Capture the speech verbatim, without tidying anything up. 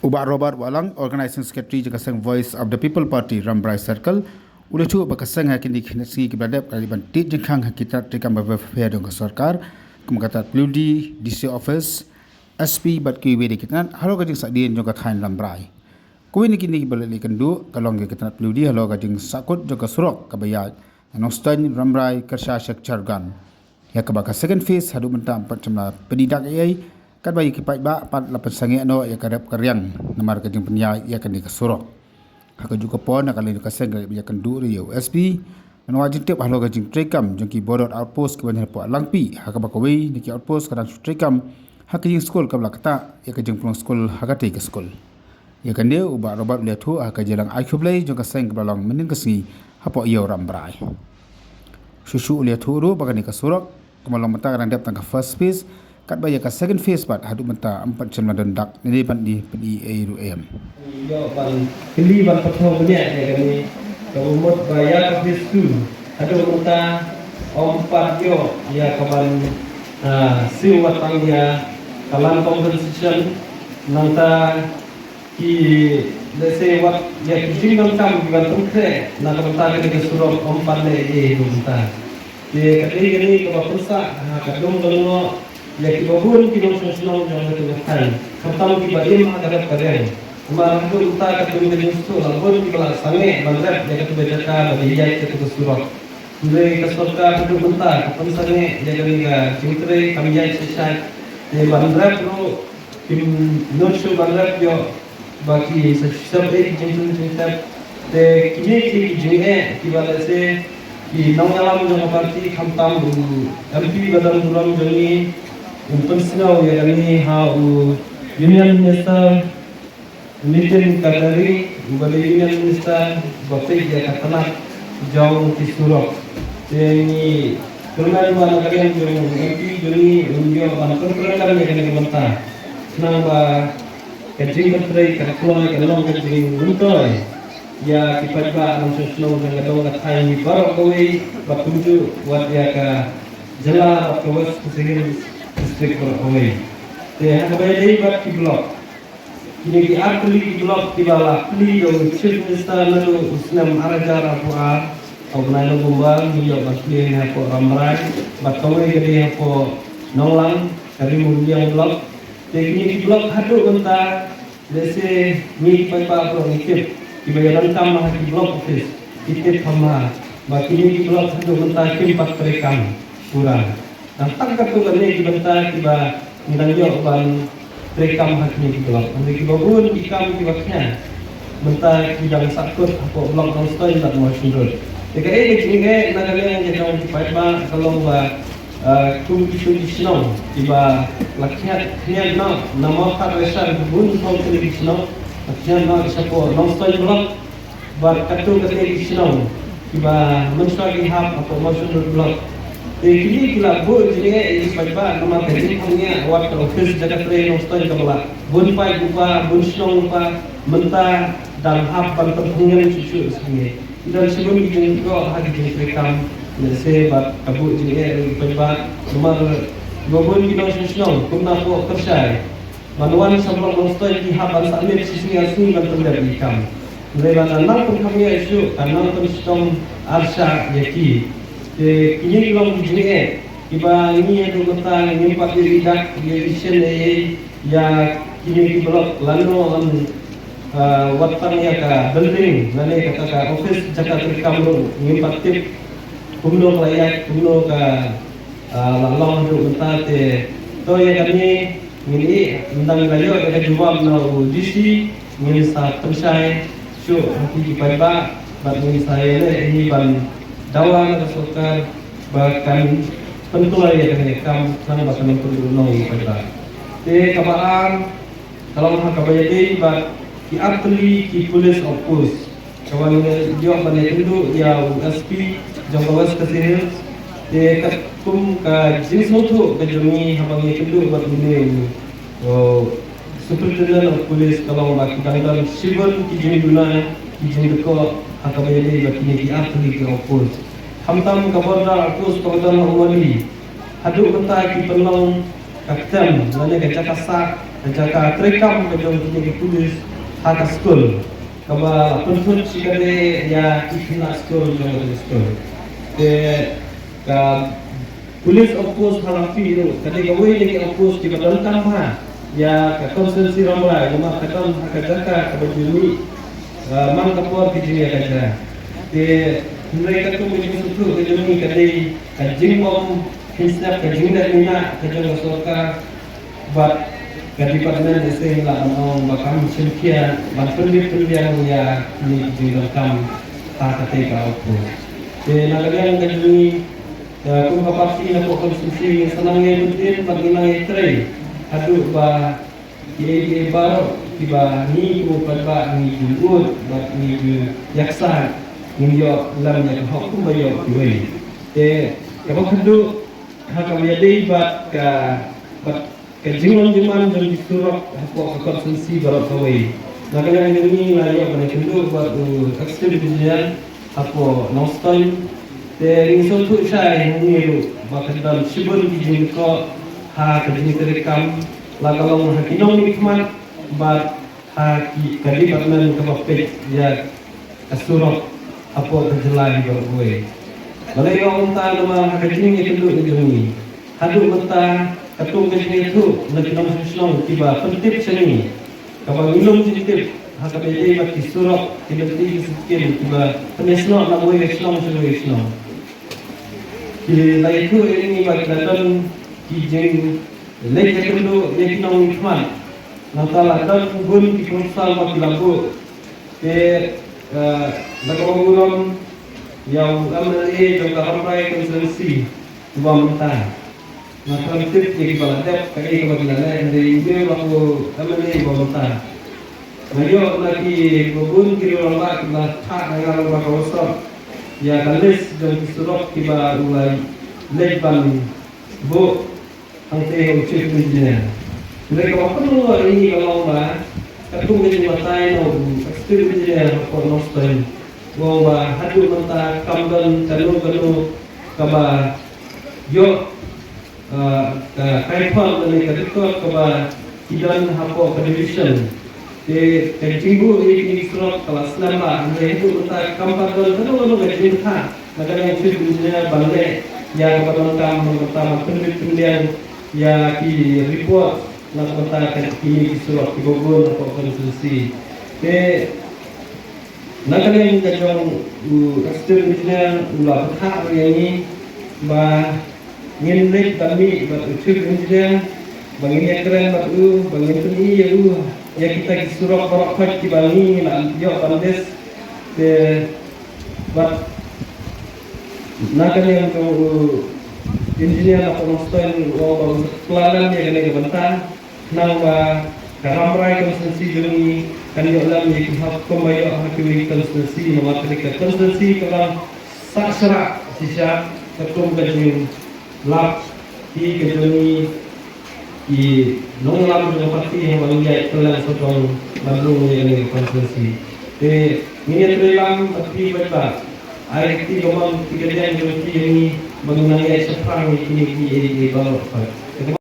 U Bah Robert Wahlang, Organizing Secretary jong ka seng Voice of the People Party, Rambrai Circle, u la ïathuh ba ka seng ha kine ki sngi kiba la dep ka la dep ban tied jingkhang ha ki tnat treikam ba pher pher jong ka sorkar, kum ka tnat phyllaw D, D C Office, S P bad kiwei de ki tnat halor ka jingsahdien jong ka thaiñ Rambrai. Kawei na kine kiba la leit kynduh ka long ïa ka tnat phyllaw D halor ka jingsahkut jong ka surok kaba ïaid na Nongstoiñ, Rambrai, Kyrshah sha Khargan, ïa kaba ka second phase haduh mynta ym pat shym la pyni dak ei ei, katba ïa ki paidbah pat la pynsangeh noh ïa ka rep ka riang namar ka jingpynïaid ïa kane ka surok. Ha kajuh ka por, na ka liang ka seng ka la ïakynduh ruh ïa u S P ban wad jingtip halor ka jingtreikam jong ki Border Outpost kiba don hapoh Langpih, ha kaba kawei na ki outpost ka dang shu treikam ha ka jingskul kaba la ktah ïa ka jingpynlong skul ha katei ka skul. Ïa kane u Bah Robert u la ïathuh ha ka jingïalang ai khublei jong ka seng kaba la long mynnin ka sngi hapoh ïew Rambrai. Shuh shuh u la ïathuh ruh ba kane ka surok kumba long mynta ka dang dep tang ka first phase, katba ïa ka second phase pat haduh mynta ym pat shym la don dak ne ban pyni ei ei ruh em. Ïoh ban kylli ban pynthong bniah ïa kane, ka mut ba ïa ka phase two haduh mynta ym pat ïoh ïa ka ban, ah, siew wat tang ïa ka land compensation, nangta ki, let's say, wat ïa ki jingdonkam ki ban pynkhreh na ka bynta kane ka surok ym pat leh ei ei ruh mynta. Te ka dei kane kaba pynsah ha ka dum ka lyngngoh ïa kiba bun ki nongshong shnong jong kata ka thaiñ, khamtam kiba im ha ka rep ka riang. Namar haduh mynta ka dum ka jingsngewthuh la bun kiba la sangeh ban rep ïa kata ka jaka ba dei ïaid kata ka surok. Hynrei ka sorkar haduh mynta ka pynsangeh ïa kane ka jingtrei, kam ïaid shai shai. Te ban rep ruh kim nud shuh ban rep ïoh ba ki sa shisha ei ki jingtun jingtep. Te kine ki jingeh kiba lehse ki nongïalam jong ka party, khamtam u M P ba don burom jong ngi, un pynsngew ïa kane ha u Union Minister Nitin Gadkari, uba dei Union Minister ba peit ïa ka tnat jong ki surok. Te ngi kyrmen ba na ka liang jong u M P jong ngi un ïoh ban pyntrei ïa kane ka bynta, khnang ba ka jingpyntrei ka kloi ka long ka jingmyntoi ïa ki paidbah nongshong shnong jong ka dong ka thaiñ baroh kawei, bad kumjuh wat ïa ka jylla bad ka West Khasi Hills District baroh kawei. Te ha kaba ïadei bad ki block, kine ki artylli ki block kiba la plie da u Chief Minister naduh u snem ar hajar arphew ar, ha u bnai November, ngi ïoh ban plie ne hapoh Rambrai bad kawei ka dei hapoh Nonglang, ka Ri Muliang block. Te kine ki block haduh mynta, lehse ngi ki paidbah baroh ngi tip, kiba ïalam tam ha ki block office ki tip kham bha ba kine ki block haduh mynta kim pat treikam pura. Dang tang katto katne ki bynta kiba ngi dang ïoh ban treikam ha kine ki block. Hynrei kiba bun ki kam kiba khia mynta ki dang sahkut hapoh block Nongstoiñ bad Mawshynrut. Te kaei ka jingeh na ka liang ka jong ki paidbah ka long ba, ah, kum kito ki shnong kiba la khñiat, khñiat noh na Mawkhatrashar, bun shnong kine ki shnong la khñiat noh shapoh Nongstoiñ block. Bad katto katne ki shnong kiba mynshuwa ki hap hapoh Mawshynrut block. Te kine ki la buh jingeh ïa ki paidbah namar ka jingpynïaid wat ka office jaka trei Nongstoiñ kaba la bun paid u pa, bun shnong u pa, mynta dang hap ban pynpynïaid shuh shuh shuh. Ki don shibun ki jingkyrpad ha ki jingtreikam, lehse bad ka buh jingeh ïa ki paidbah namar ba bun ki nongshong shnong kumta hapoh Kyrshai ban wan sha block Nongstoiñ ki hap ban submit shi sngi ar sngi ban pyndep ïa ki kam. Hynrei lada nang pynkham ïa shuh, ka nang pynshitom arshah ïa ki. Te kine ki long ki jingeh kiba ngi haduh mynta ngim pat ïohi dak, ïohi shisien ei ei ïa kine ki block lano, ah, wat tang ïa ka building lane kata ka office jaka treikam ruh ngim pat tip kumno ka la ïaid, kumno ka, ah, la long haduh mynta. Te to ïa kane ngin ïeh, ynda ngi la ïoh ïa ka jubab na u D C, ngin sa pynshai shuh ha ki paidbah bad ngin sa ïaleh ïa ngi ban dawa na ka sorkar ba kan pynkloi ïa kane ka kam khnang ba kan pynduh noh ïa ki paidbah. Te kaba ar ka long ha kaba ïadei bad ki artylli ki police outpost. Kaba ngi la ïoh ban ïakynduh ïa u S P jong ka West Khasi Hills. Te katkum ka jingsngewthuh ka jong ngi haba ngi ïakynduh bad une u, uh, Superintendent of Police, ka long ba ki dang don shibun ki jingduna, ki jingdukor ha kaba ïadei bad kine ki artylli ki outpost. Khamtam ka border outpost kaba don ha Umali, haduh mynta ki pynlong ka ktem lane ka jaka sah Ka jaka treikam ka jong kine ki pulit ha ka skul kaba pynthut shi katdei ïa ki khynnah skul jong ka skul. Te ka police outpost ha Langpih ruh ka dei kawei na ki outpost kiba donkam bha ïa ka constituency Rambrai, namar ka don ha ka jaka kaba ju mih, ah, man ka por ki jingïakajia. Te hynrei katkum ka jingsngewthuh ka jong ngi ka dei ka jingbym kheiñ sngap, ka jingleh minot ka jong ka sorkar bad ka department, ïa seng la ban ong ba kam shim khia ban pynbit pynbiang ïa kine ki jingdonkam ha katei ka outpost. Te na ka liang ka jong ngi, eh, kum ka party hapoh constituency ngi sa nang ïai bynta bad ngi nang ïai trei haduh ba kiei kiei baroh kiba ngi kum u paidbah ngi ju ud bad ngi ju ïaksaid, ngin ïoh lem ïa ka hok kumba ïoh kiwei. Te kaba khatduh ha kaba ïadei bad ka, bad ka jinglong jingman jong ki surok hapoh ka constituency baroh kawei. Na ka liang jong ngi nga ïoh ban ïakynduh bad u executive engineer hapoh Nongstoiñ. Te ngi sngewthuh shai hangne ruh ba ka don shibun ki jingkoh ha ka jingtreikam, la ka long ha ki nongmihkhmat bad ha ki, ka department kaba peit ïa ka surok hapoh ka jylla hi baroh kawei. Balei nga ong kumta? Namar ha ka jingïakynduh ka jong ngi haduh mynta, katkum ka jingïathuh na ki nongshong shnong kiba pyntip sha ngi, kaba ngi lum jingtip ha kaba ïadei bad ki surok, ki lynti ki skim kiba pynïasnoh na kawei ka shnong sha kawei ka shnong, ki la ïathuh ïa ngi ba ki la don ki jingleit ïakynduh ïa ki nongmihkhmat. Nangta la don bun ki proposal ba ki la buh. Te, eh, da kaba burom ïa u M L A jong ka Rambrai constituency uba mynta. Nga khlem tip ïa kiba la dep kaei kaba ki la leh, hynrei ïa u M L A uba mynta. Nga ïoh na kiba bun ki rangbah kiba la phah na nga lyngba ka WhatsApp ïa ka list jong ki surok kiba u la leit ban buh hangtei ha u chief engineer. Hynrei kaba pynlong ïa ngi ka long ba katkum ka jingbatai na u executive engineer hapoh Nongstoiñ, u ong ba haduh mynta kam don kano kano kaba ïoh, ah, ka kaiphod lane ka record kaba ki don hapoh ka division. Te ka jingbuh ïa kine ki surok ka la slem bha, hynrei haduh mynta kam pat don kano kano ka jingbthah na ka liang u chief engineer ban leh ïa kaba donkam, ban donkam ban pynbit pynbiang ïa ki report na ka bynta ka kine ki surok kiba bun hapoh constituency. Te na ka liang ka jong u executive engineer u la bthah ïa ngi ba ngin leit ban mih bad u chief engineer, ba ngin ïakren bad u, ba ngin pyni ïa u ïa kita ki surok baroh khoit kiba ngi la ïoh ban list. Te bad na ka liang jong u engineer na Nongstoiñ u ong ba u sa pynlong ïa kane ka bynta, khnang ba ka Rambrai constituency jong ngi kan ïoh lem ïa ki hok kumba ïoh ha kiwei ki constituency, namar kane ka constituency ka long sah sharah shisha katkum ka jing lap ki ka jong ngi ki nongïalam jong ka party haba ngi ïaid kylleng sawdong ban rung ïa kane ka constituency. Te ngi ïatreilang bad phi paidbah, ai kti ka mon kti ka diang jong phi ïa ngi ba ngin nang ïaid shaphrang ïa kine kiei kiei baroh.